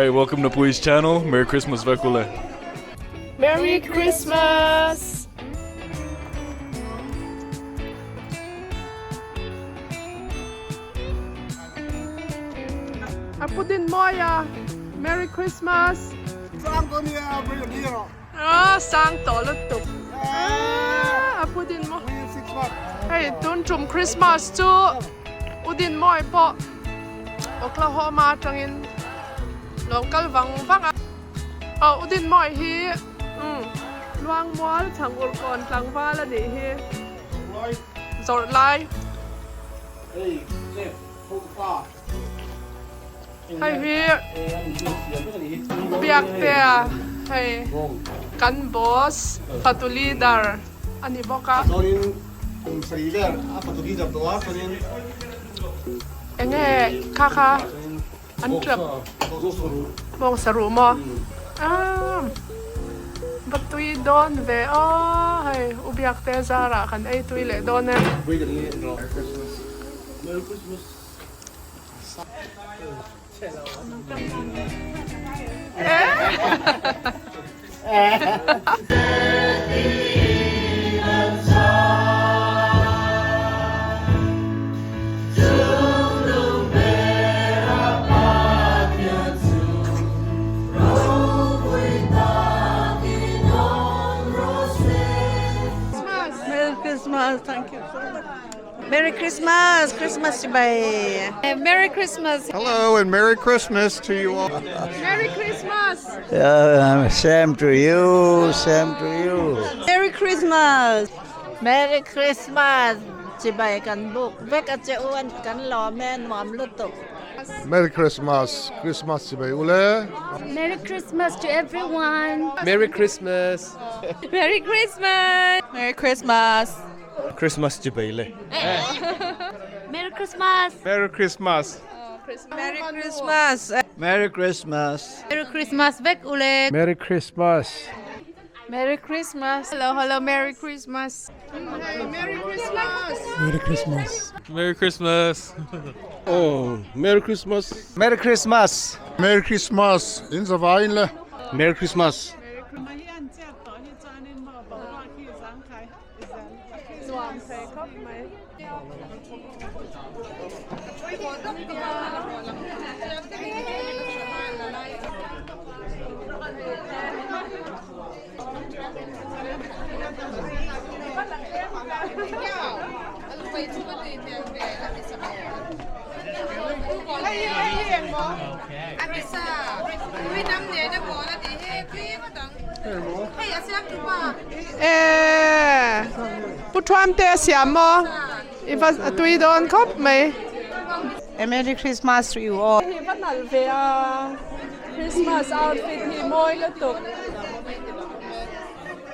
Hey, welcome to Pui's channel. Merry Christmas vek ule. Merry Christmas! A pu din mawi a, Merry Christmas! Sang tawh nia, very a ni rawh. Ah, sang tawh lutuk. Ah, a pu din maw. Hei, tun tum Christmas chu u din mawi pawh Oklahoma atangin lo kal vang vang a. Aw, u din mawi hi umm Luangmual chhangur kawn tlangval a nih hi. Zawrh lai. Hei hi Biaktea hei kan boss fatu leader a ni bawk a. Enge kha kha an tap bawng saruh maw aaa va tui dawn ve aw hei u Biaktea zarah kan ei tui leh dawn e. Merry Christmas thank you so much. Merry Christmas Christmas chibai. Merry Christmas. Hello and Merry Christmas to you all. Merry Christmas. Same to you, same to you. Merry Christmas. Merry Christmas chibai kan buk vek a che u an kan lawm e nuam lutuk. Merry Christmas, Christmas chibai ule. Merry Christmas to everyone. Merry Christmas. Merry Christmas. Merry Christmas. Christmas chibai le. Merry Christmas. Merry Christmas. Merry Christmas. Merry Christmas. Merry Christmas vek ule. Merry Christmas. Merry Christmas. Hello hello Merry Christmas. Merry Christmas. Merry Christmas. Merry Christmas. Oh, Merry Christmas. Merry Christmas. Merry Christmas. In zavaiin le. Merry Christmas. Nuam thei khawp mai. Eee Pu Thuamte a siam maw? I va tui dawn khawp mai. A Merry Christmas to you all. Hei va nalh ve a, Christmas outfit hi mawi lutuk.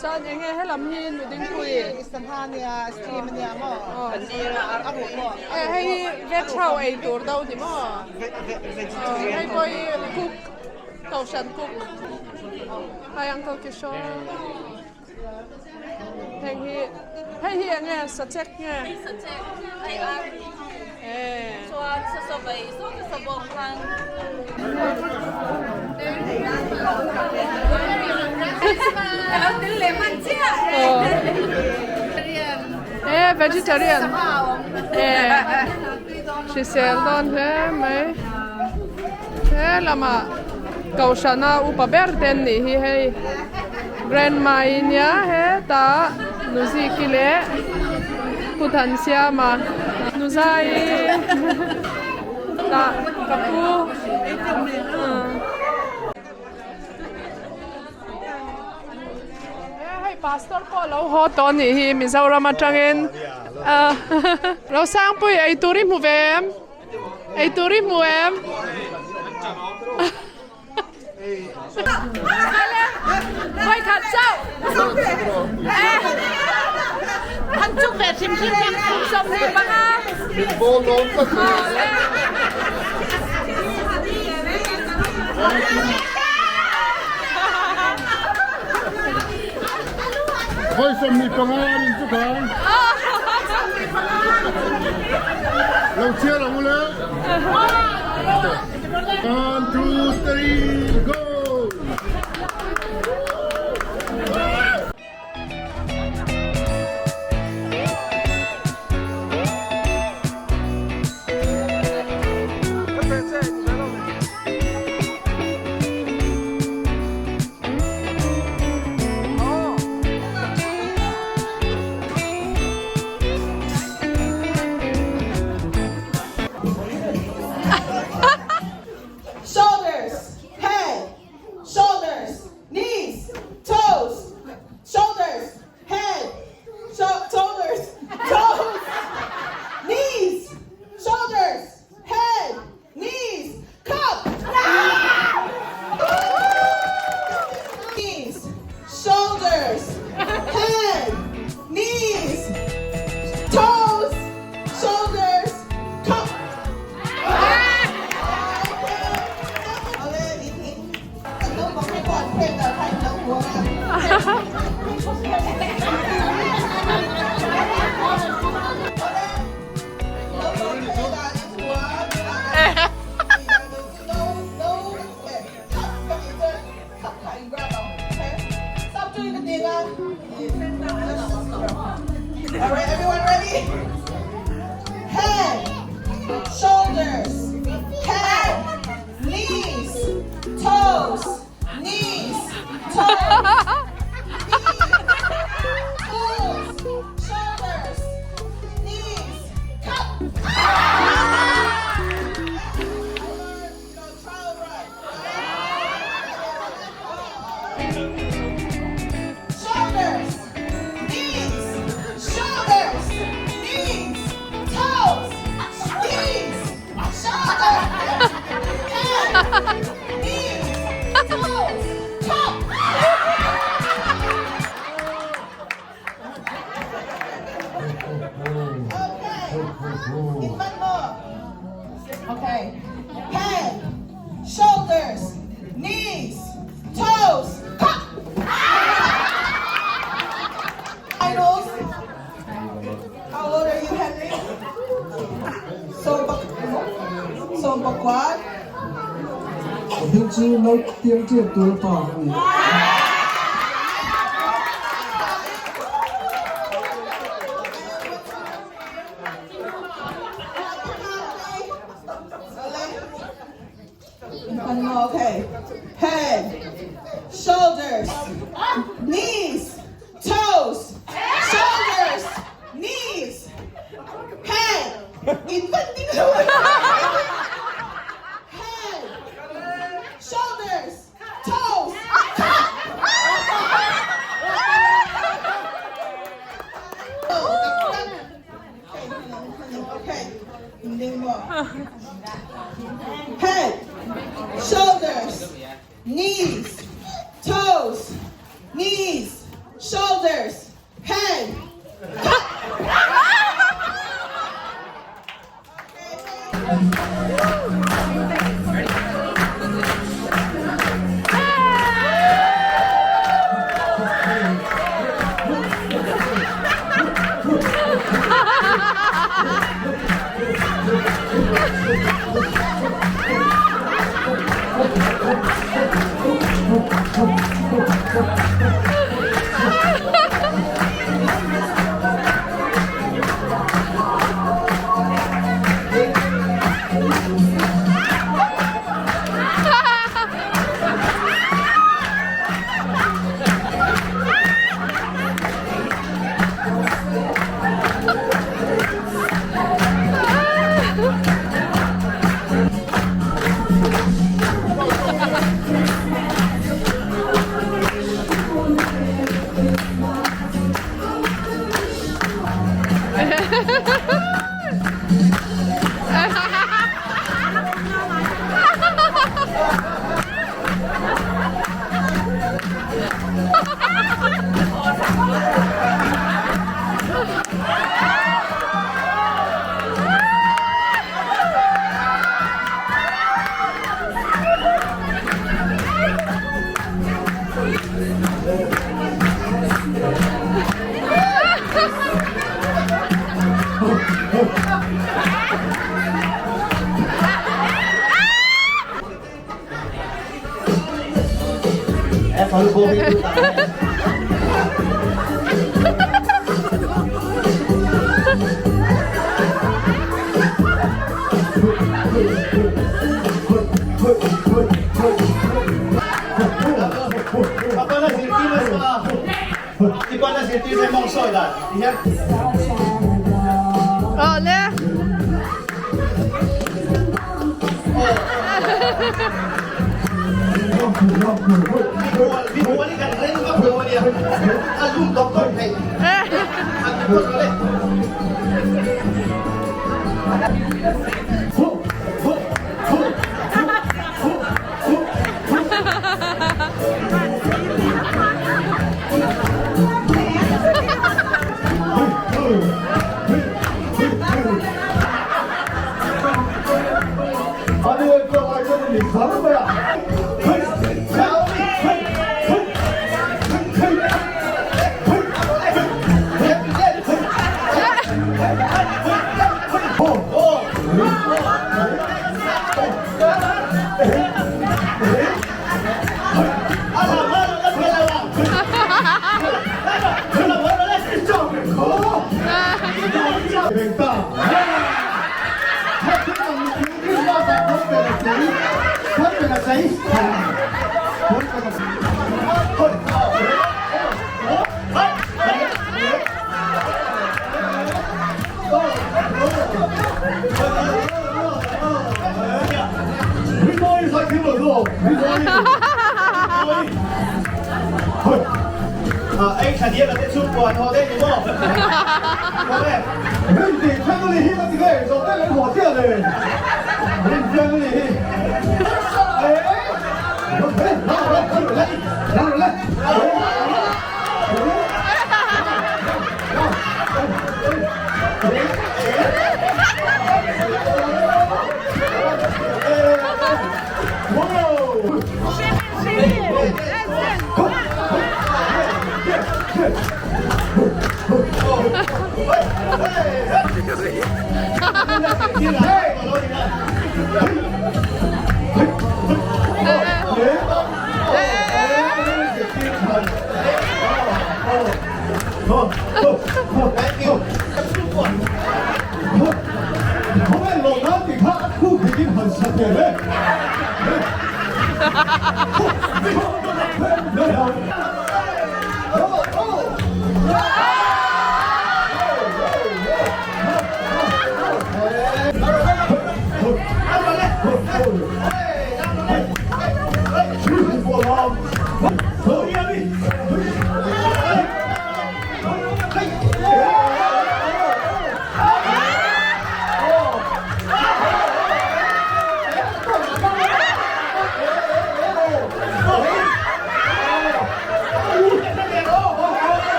Chuan eng nge helam hi nudingpui. Sangha nia steam ania maw? Hei hi veg ho ei tur do ni maw? Hei pawh hi cook. Kohhran cook Hi Uncle Kishore Heng hi hei hi enge sachek nge Hei sachek hei ar chuan sasawei saw te sabawng khan E vegetarian e hrisel dawn hle mai. He lamah Kohhrana upa ber te an nih hi hei grandma i nia hetah Nuziki leh Pu Thansiama Nuzai tah ka pu Hei pastor pawh lo haw tawh a nih hi Mizoram atangin Rosangpui eitur i hmu ve em? Eitur i hmu em? Vawi khat chauh! An chuk ve hrim hrim hian 25. Vawi 25 an in chuk ang. Lo chhiar ang ule. One, two, three. Shoulders, knees, shoulders, knees, toes, knees, shoulders, head, knees, toes, top. Okay, in one more. Okay, head, shoulders, knees, toes, top. Idols. How old are you, Henry? So Bakwad? Hing chu no tiang chian tur pa ka ni. Okay. Head, shoulders, knees, toes, shoulders, knees, head. Infanting Head, shoulders, toes, top. Okay. Head, shoulders, knees, toes, knees, shoulders, head.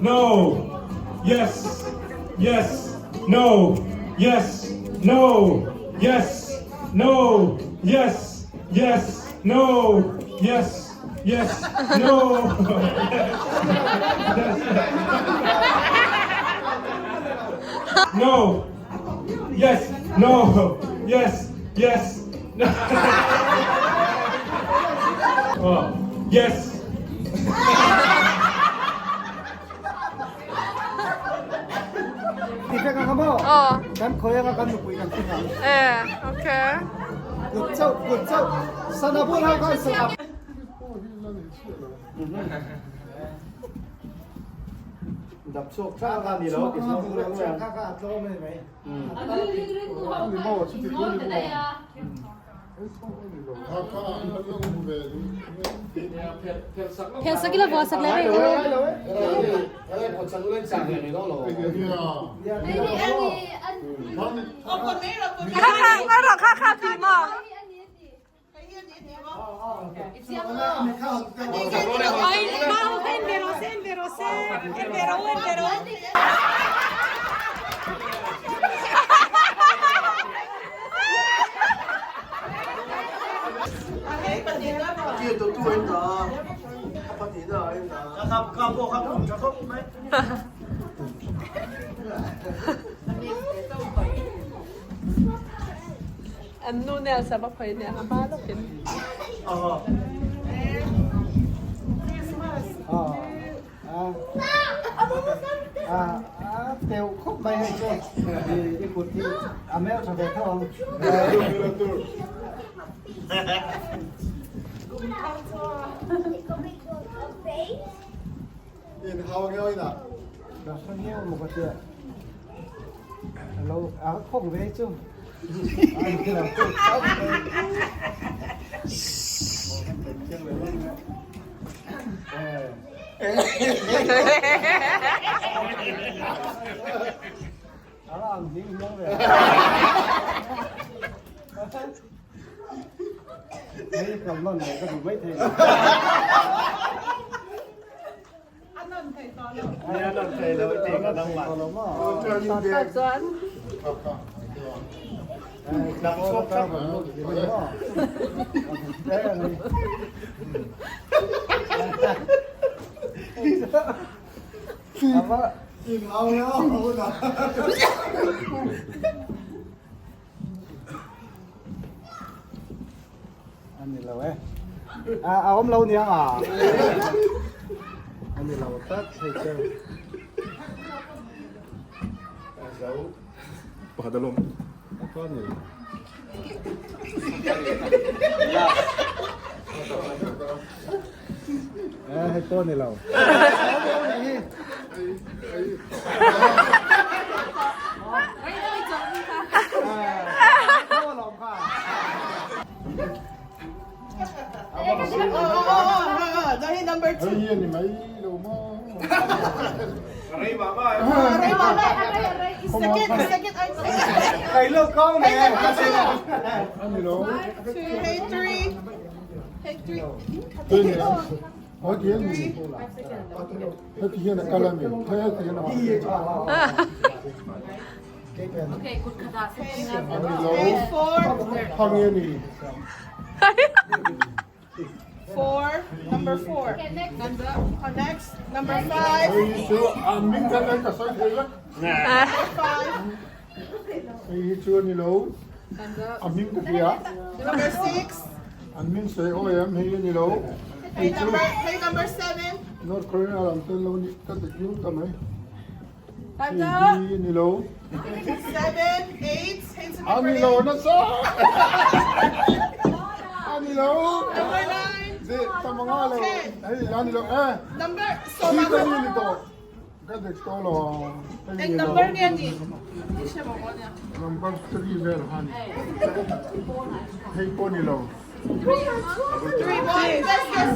No. Yes. Yes. No. Yes. No. Yes. No. Yes. Yes. No. Yes. Yes. No. Yes. Yes. No. Yes. No. Yes. Yes. No. Oh. Yes. Kan khawi anga kan nupui kan thing ang. Eh, okay. Kut chauh, kut chauh. Sana bul ho khan sana. Dap chhuak tha kha ni lo ti zawng Chhuak tha kha a tlawm a ni mai. Phelsak ila vuah sak leh rih u. Kha kha ngai rawh kha kha ti maw? An nu nih a sam a phoih nih a hma lawkin. Teu khawp mai hei chu i kut hi a mel tha ve tho ang. In hau ngei na. Ka hre ngeu maw ka tia. Lo a khawk ve chu. Hei kal nawn leh ka duh mai thei lo. A nawn thei tawh lo. A nawn thei lo i ti ka dang mah. Tah chuan. A ni lo e. A a awm lo nia a. A ni lo tak hei chu. Pakhat alawm. A ka ni. Eh hei pawh ni lo. Number 2. Hei ni mai lo maw. Second, second, Kai lo kong ne. Ani lo. Hey, 3. Hey, 3. Heti hian a kal a mi, heti hian a Ani lo, hang nge ni? 4, number 4. Next, number 5. Hei chu a ming khan ka sawi thei vek. 5. Hei hi chu a ni lo, a ming ka hria. Number 6. An ming sawi awi em hei a ni lo. Hey, number, hey, number 7. North Korea lam ten lo nih ka ti kiu ta mai. Hei hi a ni lo. 7, 8. A ni lo nasa. A ni lo. Number 9. Ze tamanga lo. Hei a ni lo eh. Number Hi ka ni ni tawh. Ka dik tawh lo. Hei Eng ni lo. number nge ni? Number 3 vel han. Hei pawh ni lo. 3 1. Yes, yes.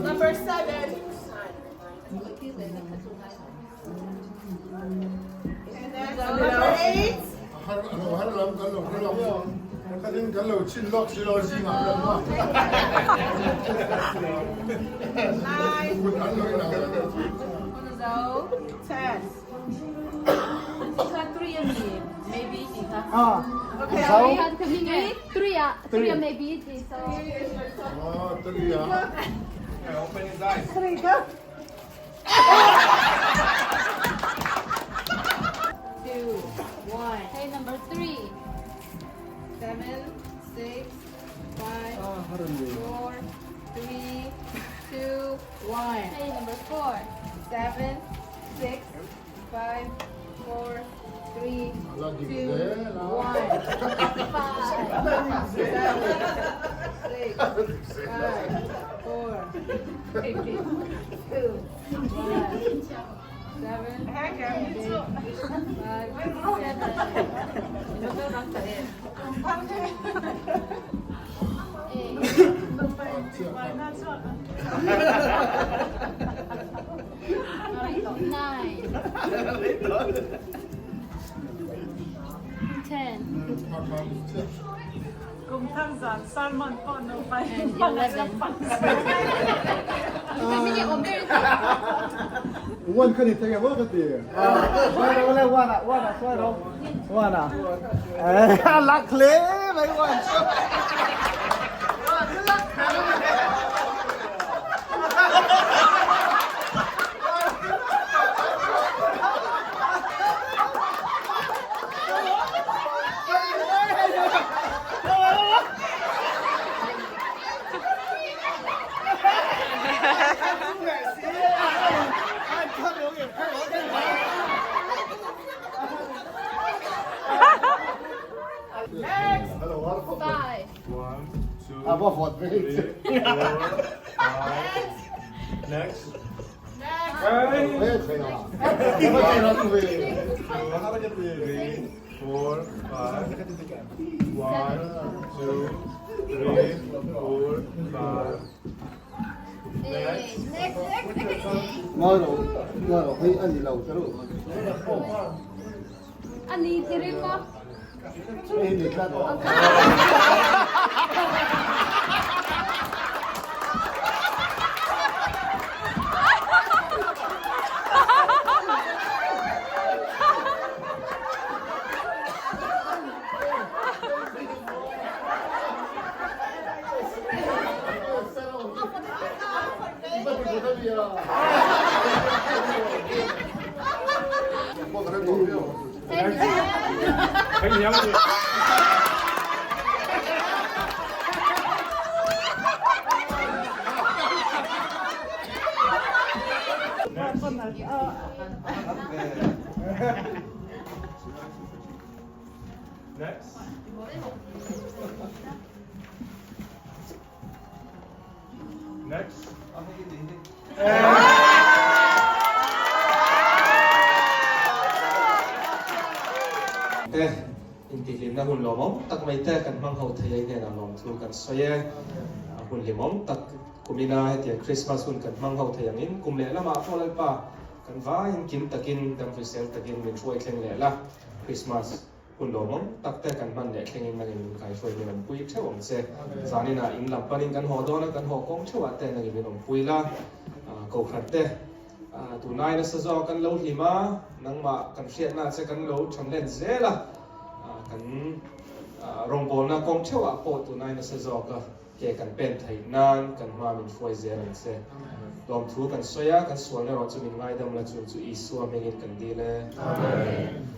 Number 7. And then number 8. 9. 10. Okay. 3 maybe so. Open his eyes. Okay, number 3. 7, 6, 5, 4, 3, 2, 1. Okay, number 4. 7, 6, 5, 4, 3, 2, 1. 5. 7, 6, 5, 4, 3, 2, 1. 7, 6, 5, 7. 8. 9. 10. And 11. 5. 1, 2, 3, 4, 5. Next. 3, 4, 5. 1, 2, 3, 4, 5. Next. Next. Next. Ani tiri mo. Next. Next. Te intihlimna hun lawmawm tak mai te kan hmang ho thei a hnenah lawmthu kan sawi e. A hun hlimawm tak kumina hetiang Christmas hun kan hmang ho thei angin kum leh lamah pawh Lalpa kan vaiin kim takin damhrisel takin min hruai thleng leh la Christmas hun lawmawm tak te kan hman leh thlengin nangin min kaihruai min awmpui theuh ang che. Zaninah in lam panin kan haw dawn a, kan haw kawng theuhah te nangin min awmpui la. Kohhran te tunlai nasa zawk kan lo hlim a, nangmah kan hriatna che kan lo thanlen zel a, kan rawngbawlna kawng theuhah pawh tunlai nasa zawk a. Ke kan pen theih nan kan hma min hruai zel ang che. Lawmthu kan sawi a, kan sualna erawh chu min ngaidam la, chu chu Isua hmingin kan dil e. Amen.